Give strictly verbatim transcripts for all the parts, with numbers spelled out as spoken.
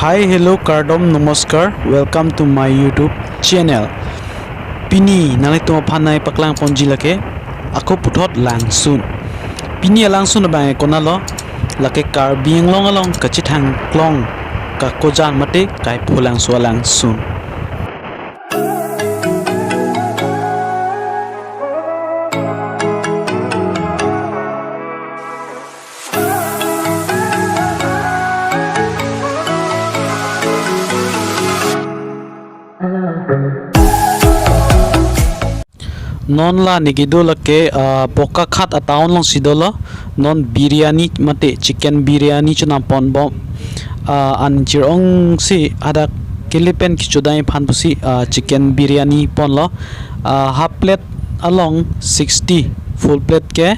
Hi, hello, kardom, namaskar. Welcome to my YouTube channel. Pini nanglitum aphan nangpaklang ponji lake ako puthot Langsun. Pini alangsun abang konatlo, lake Karbi Anglong along kachethang klong kakojan mate Kaiphulangso alangsun. Non la neli kedo lake, ah, Bokakhat a-town alongsi dolo. Non biryani mate chicken biryani chonam ponbom. Ah, an chirongsi hadak kele pen kechodai aphan pusi, ah, chicken biryani ponlo. Ah, half plate along sixty, full plate ke,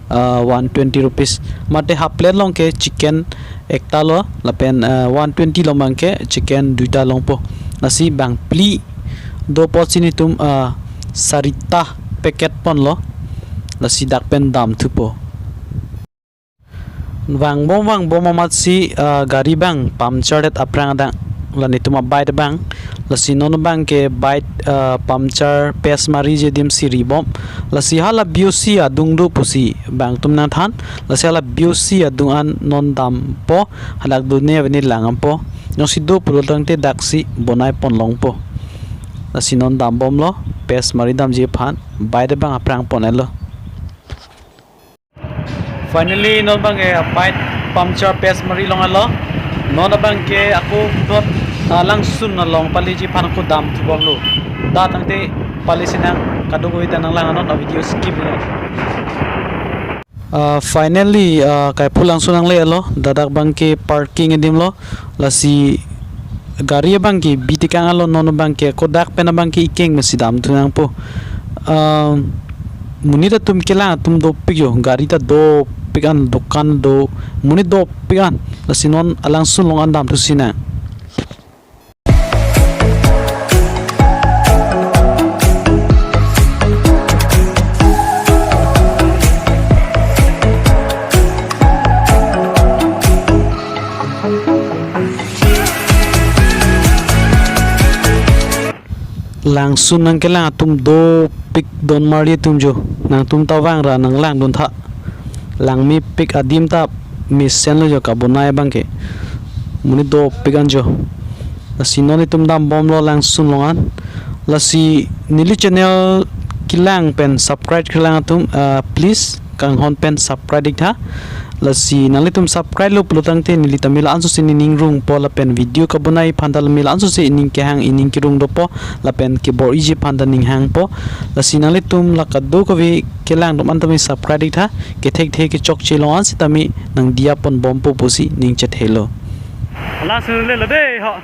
ah, one twenty rupees. Mate half plate along ke chicken ekta lo, lapen, ah, one twenty along abang ke chicken duita longpo. Lasi bang phli do apotsi nelitum, ah, sarita packet ponlo. Lasi dak pen damthupo. Vangbom vangbom amatsi, ah, gari abang puncture det aphrang adang. La nelitum a-bike abang. Lasi non abang ke bike, ah, puncture paste mariji adim si ribom. Lasi hala B O C adung do pusi bangtum nangthan. Lasi hala B O C adung an non dampo. Hadak dun-e aveni langdampo. Jongsi do pulo tangte daksi bonai pon longpo. Lasi non dambomlo. Paste mari damji aphan. Bike abang aphrang pon-etlo. Finally, non abang ke a-bike puncture paste mari longlelo. Non abang ke ako puthot, ah, Langsun along paliji aphan ako damthubomlo. Da tangte pali sinang kadokave ta nanglang non a-video skip non. Ah, finally, ah, Kaiphulangso nanglelo. Dadak abang ke parking adim lo. Lasi gari abang ke bitekang alo, non abang ke kodak pen abang ke ikeng mesi damthu nangpo. Ah, monit atum kelang atum dopik jo, gari ta dopik an, dokan do, monit dopik an. Lasi non alangsun along an damthu sinang. Langsun nangkelang atum dopik, don marli atum jo. Nangtum ta vangra nanglangdun tha. Langmepik adim ta mesenlo jo kabonai abang ke. Monit dopik an jo. Lasi non nelitum dambomlo Langsun along an. Lasi neli channel kelang pen subscribe kelang atum, ah, please kanghon pen subscribe iktha. Lasi nanglitum subscribe lo pulo tangte neli ta mela anso si ning ningrungpo lapen video kabonai aphan ta mela anso si ning kehang ining kerung dopo lapen kebor-iji aphan ta ning hangpo. Lasi nanglitum la kadokave kelang atum an tame subscribe iktha, kethekthe kechokche along an sitame nangdiya ponbompo pusi ning chethelo. Langsun lelo dei ho.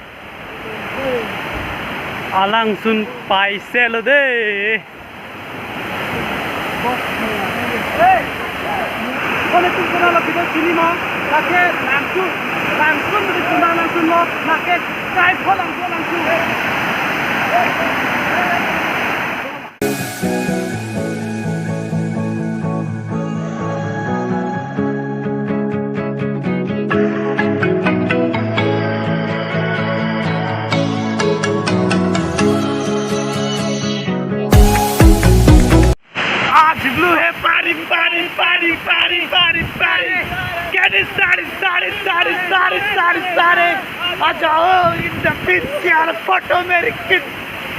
Alangsun paiselo dei. Kone tum kona la video sini ma, lake Langsun, Langsun betul kona Langsun lo, lake Kaiphulangso Langsun. आज ब्लू है पारी, पारी, पारी, पारी, पारी, पारी। Get it started, started, started, started, started, started। आ जाओ in the beach यार, फोटो मेरी खींच।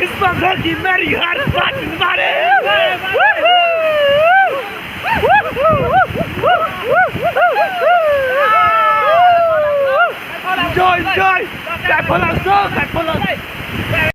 इस बार होगी मेरी हर बात मारे। Enjoy, enjoy। Kaiphulangso, Kaiphulangso।